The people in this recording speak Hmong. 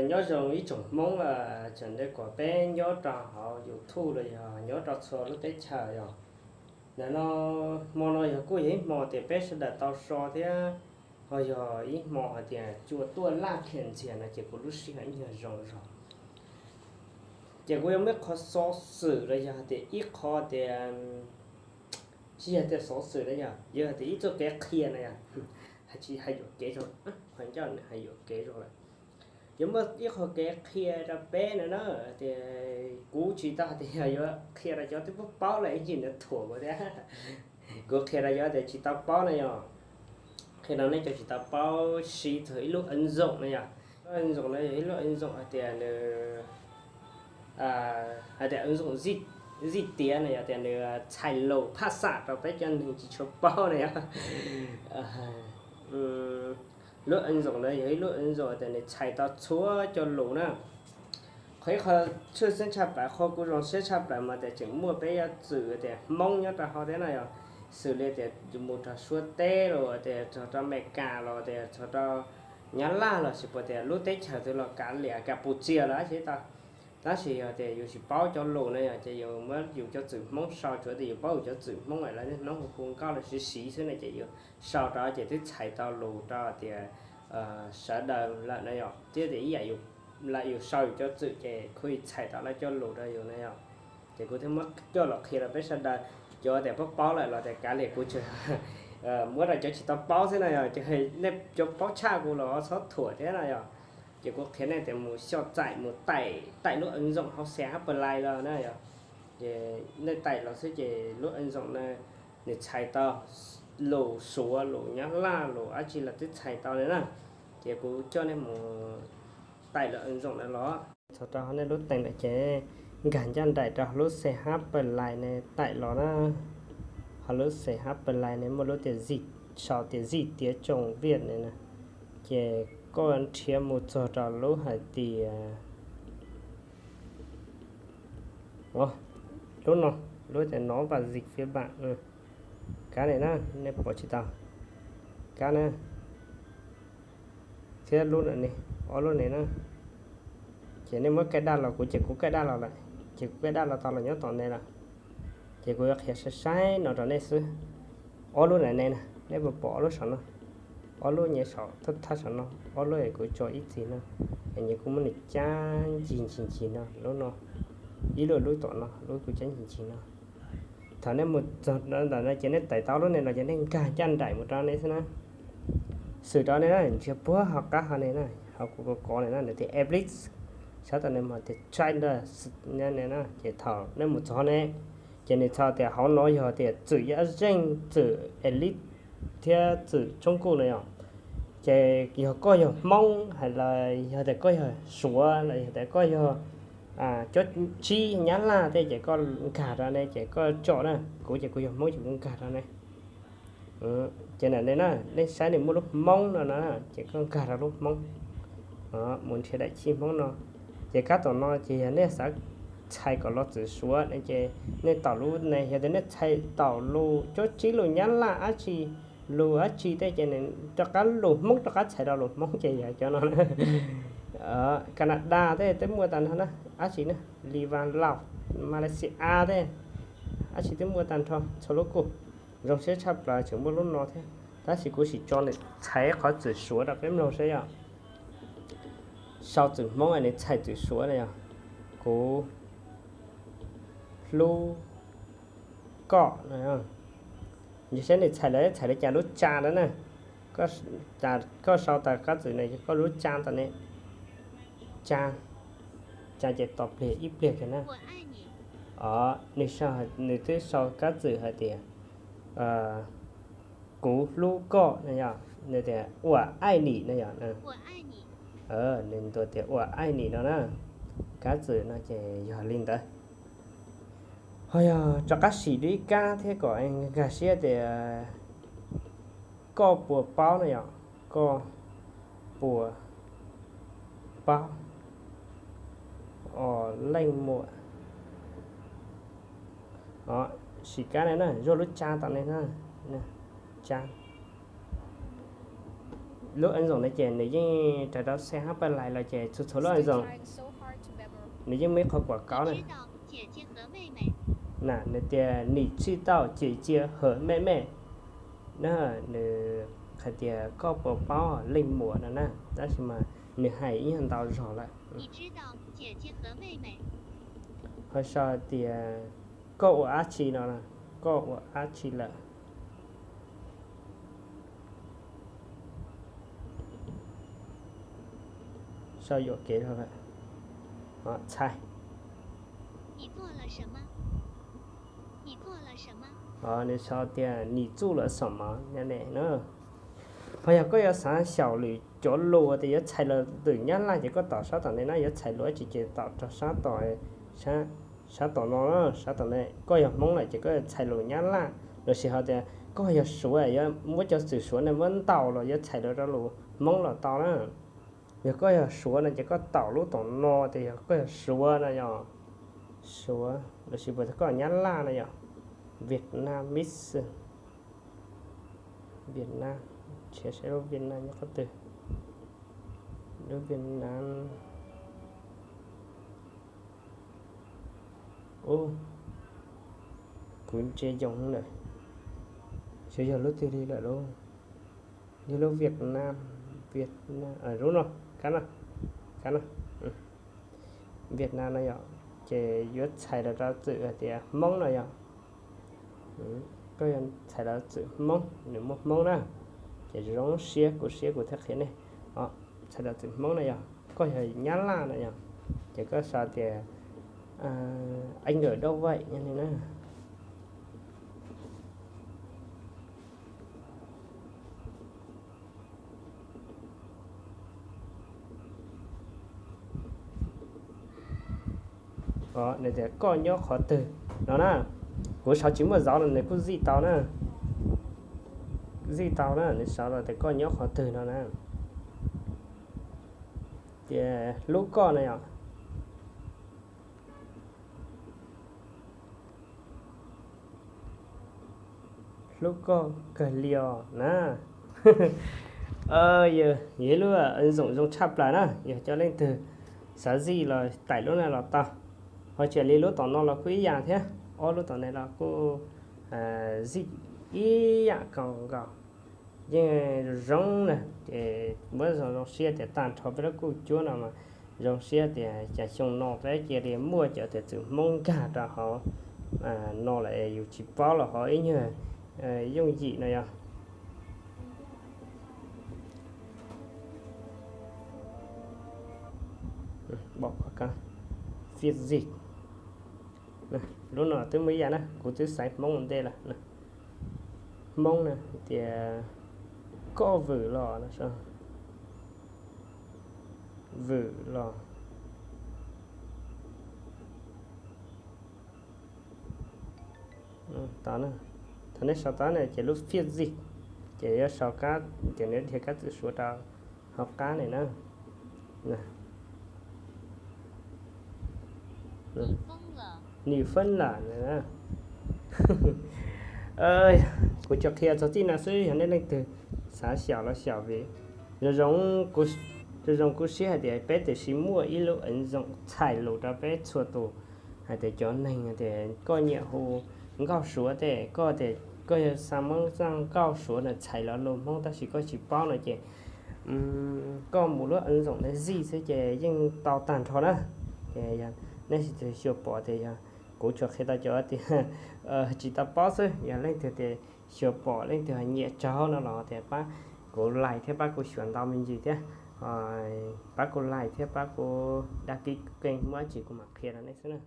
Nyob zoo ib tsoom Hmoob, tseem nte kom peb nyob rau hauv YouTube los yog nyob rau txhua lub teb chaws yog. Ntawm no, hmo no yog kuj yog ib hmo tias peb sawv daws tau so thiab ho yog ib hmo hais tias cua tuaj laj khiam ntxiag no ces kuv lub sij hawm ib nyuag zoo zog. Ces kuv yuav muaj ib qho xov xwm los yog hais tias ib qho tias, tsis yog tias xov xwm na yog, yog hais tias ib txoj kev qhia na yog, tsis hais yuam kev zoo, hais yuam kev zoo lawm. Yuav muaj ib qho kev qhia rau peb no na, tias kuv tsis tau hais tias yog yuav qhia rau cov twb paub paub lawm ib ntsis ntawd thuam kuv thiab. Kuv qhia rau cov tias tsis tau paub na yog, qhia rau nej cov tsis tau paub siv txog ib lub ứng dụng na yog. Lub ứng dụng no yog ib lub ứng dụng hais tias nws, hais tias ứng dụng zaj tiav na yog tias nws txhais lus phaj xam rau peb cov neeg tsis tshua paub na yog. Lub ứng dụng no yog ib lub ứng dụng tias nws txhais tau txhua cov lus na. Qhov ib qho tshwj xeeb tshaj plaws, qhov kuv zoo siab tshaj plaws mas tias tseem muaj peb cov txwm tias Hmoob nyob rau hauv thiab no yog, xws li tias mus rau Suav teb los tias txog rau Amelikas los tias txog rau Nyab Laj los sis puas tias lub teb chaws twg los kav liam Kapucia los dab tsi tau. Tab sis yog tias yus tsis paub cov lus no yog ces yus muab yus cov txwm Hmoob sau, tsuav tias yus paub yus cov txwm Hmoob lawv niaj hnub hu hu nkauj los sis siv xwb no ces yus sau rau ces twb txhais tau lus rau tias sawv daws lawm no yog, thiab tias ib yam yus, lawv yus sau yus cov txwm ces khuv txhais tau lawv cov lus rau yus no yog. Ces kuv thiaj muab coj los qhia rau peb sawv daws, cov tias paub paub lawm los tias kav liam kuv tsuas muab rau cov tsis tau paub xwb no yog, ces nej cov paub tshaj kuv los txhob thuam thiab no yog. Ces kuv qhia nej tias mus xyoj txais mus taim, taim lub ứng dụng hauv xe hab plai los na yog. Ces nej taim los xwb ces lub ứng dụng no nws txhais tau lus Suav, lus Nyab Laj, lus dab tsi los twb txhais tau li na. Ces kuv coj nej mus taim lub ứng dụng no los. Txog rau hauv nej lub teem lawm ces nkag ncaj nraim rau hauv lub xe hab plai ne taim los na. Hauv lub xe hab plai ne muaj lub tias zaj, sau tias zaj tiav tsoom viaj ne na. Ces koj nrhiav mus txog rau lub hais tias, lub no, lub tias nov và dịch phiên bản, kab ne na, nej pom tsis tau, kab na, thiab lub no ne, ob lub ne na. Ces nej muab kaij daj los, kuv ces kuv kaij daj los lawm, ces kuv kaij daj los tau los nyob tom ne lawm. Ces kuv yuav qhia saib saib no rau nej xwb. Ob lub no ne na, nej puas pom ob lub saum no? Ob lub nyuam saum thawj thawj saum no, ob lub es kuv tso ib txhis no, es nyuam kuv muab nws cab ncig ncig ncig no, lub no, ib lub lub tom no, lub kuv cab ncig ncig no. Thaum nej mus txog ntawm no ces nej taim tau lub ne los ces nej nkag ncaj nraim mus rau ne xwb na. Xws rau ne na, nrhiav puag hauv qab hauv ne na, hauv kuv kov kov ne na, nws tias Elite, sab tom ne mas tias China ne na. Ces thaum nej mus txog ne, ces nws txhais tias hauv no yog tias txwm yaj zeej, txwm Elite thiab txwm tshoob kuj no yom. Ces yog koj yog Hmoob hais los yog tias koj yog Suav los yog tias koj yog cov tsib Nyab Laj tej ces koj nkag rau ne ces koj tsom na. Kuv ces kuv yog Hmoob ces kuv nkag rau ne. Ces ntawm ne na, nej saib nws muaj lub Hmoob no na, ces koj nkag rau lub Hmoob, mus nrhiav daim chij Hmoob no. Ces kab tom no ces yog nej xav txhais kom los txwm Suav ne ces nej taum lub ne, yog tias nej txhais taum lus cov tsib lus Nyab Laj dab tsi, lus dab tsi tej ces nws rov qab lus Hmoob rov qab txhais rau lus Hmoob ces yog cov no na. Canada tej twb muaj tag nrho na, dab tsi na, Livan Laos, Malaysia tej, dab tsi twb muaj tag nrho txhua lub kuj. Zoo siab tshaj plaws tseem muaj lub no thiab, tab sis kuv sim tso nws txhais qhov txwm Suav rau peb mloog saib yom. Sau txwm Hmoob nws txhais txwm Suav na yog, kuv hlub koj no. Nws saib nws txhais lawv txhais li cas lub tsa ntawd na. Koj sau tau kab txwm no koj lub tsa ntawd ne, tsa, tsa ces tos pliag ib pliag kiag na. Os, nws sau, nws twb sau kab txwm hais tias kuv hlub koj no yom, nws tias ua aij nim no yom. Nws ntuas tias ua aij nim no na. Kab txwm no ces yog li ntawd. Ho yog rov qab sim dua ib kab thiab kom nkag siab tias koj puas paub no yom, koj puas paub os leej muam. Os, sim kab ne na, zuaj lub tsa tom ne na, tsa. Lub ứng dụng no ces nws yeej raws rau xe hab paj lais los ces txhua txhua lub ứng dụng nws yeej muaj ib qho quảng cáo na. Na nws tias 你知道姐姐和妹妹 na, nws hais tias koj puas paub leej muam no na, tab sis mas nws hais ib nyuag ntau zog lawm. Ho sau tias koj ua dab tsi no, koj ua dab tsi lawm. Sau yuam kev lawm. Txhais. Nws sau tias 你做了什么 no ne na. Ho yog koj yuav xav xyaum lwm cov lus tias yuav txhais los twm Nyab Laj ces koj tom sab tom ntej na, yuav txhais lus dab tsi ces tom rau sab tom, sab tom no, sab tom ntej. Koj yog Hmoob lawm ces koj yuav txhais lus Nyab Laj, los sis ho tias koj yog Suav yuav muab cov xwm Suav ne muab ntaus los yuav txhais lus rau lus Hmoob los tau na. Yog koj yog Suav no ces koj tom lub tom no tias yog koj yog Suav no yog Suav, los sis puas koj Nyab Laj no yog Vietnamese. Vietnam, nrhiav saib lub Vietnam nyob qhov twg. Lub Vietnam. Ub, kuv ntsia yoos lawm, xyov yog lub twg li lawm lauj. Yog lub Vietnam, Vietnam, lub no, kab no, kab no, Vietnam no yog, ces yuav txhais los rau txwm hais tias Hmoob no yog. Koj yog txhais los txwm Hmoob, nws muaj Hmoob na, ces zoo siab kuv siab kuv thiaj qhia nej. Txhais los txwm Hmoob no yog, koj yog Nyab Laj no yog, ces koj sau tias anh ở đâu vậy no na. Nws tias koj nyob qhov twg no na. Kuv sau tsis muaj zov los nws kuj zij tau na. Zij tau na, nws sau los tias koj nyob qhov twg no na. Tias hlub koj no yog. Hlub koj kawg li os na. Yog ib lub ứng dụng zoo tshaj plaws na, yog cov leej twg xav zij los taim lub no los tau. Ho tsis li lub tom no los kuj ib yam thiab, ob lub tom no los kuj zij ib yam nkaus nkaus. Yeej zoo na, ces muab zoo zoo siab tias tag nrho peb lub kuj cuab no mas zoo siab tias cas xyoo no peb cia li muaj cov tias txwm Hmoob nkag rau hauv no lawm, yus tsis paub los ho ib nyuag yooj yim no yog. Phiên dịch. Lub no twb muaj ib yam na, kuv twb xaiv Hmoob ua ntej lawm. Hmoob na, tias koj vwm los no, vwm los. Thaum nej sau tau no ces lub phiên dịch, ces yuav sau kab, ces nws dhia kab txwm Suav rau hauv qab no na. Nws fab lam na. Kuv tsuas qhia txog txij no xwb, yog nej leej twg xav xyaum los xyaum vim zoo zoo kuv siab hais tias peb tam sim muaj ib lub ứng dụng txhais lus rau peb txhua tus. Hais tias cov neeg tias koj nyiam hu nkauj Suav tej, koj tias koj yog xav muab nkauj Suav no txhais los lus Hmoob tab sis koj tsis paub no ces koj mus lub ứng dụng no zij xwb ces yeej tau tag nrho na. Ces yog nej xav xyuas pom tias yog kuv tsuas qhia tau cov tias tsis tau paub xwb, yog leej twg tias xyuas pom leej twg ho nyiam tsaug no los tias pab kuv like thiab pab kuv xyuas ntau me ntsis thiab. Pab kuv like thiab pab kuv đăng ký kênh, muaj dab tsi kuv mam qhia rau nej xwb na.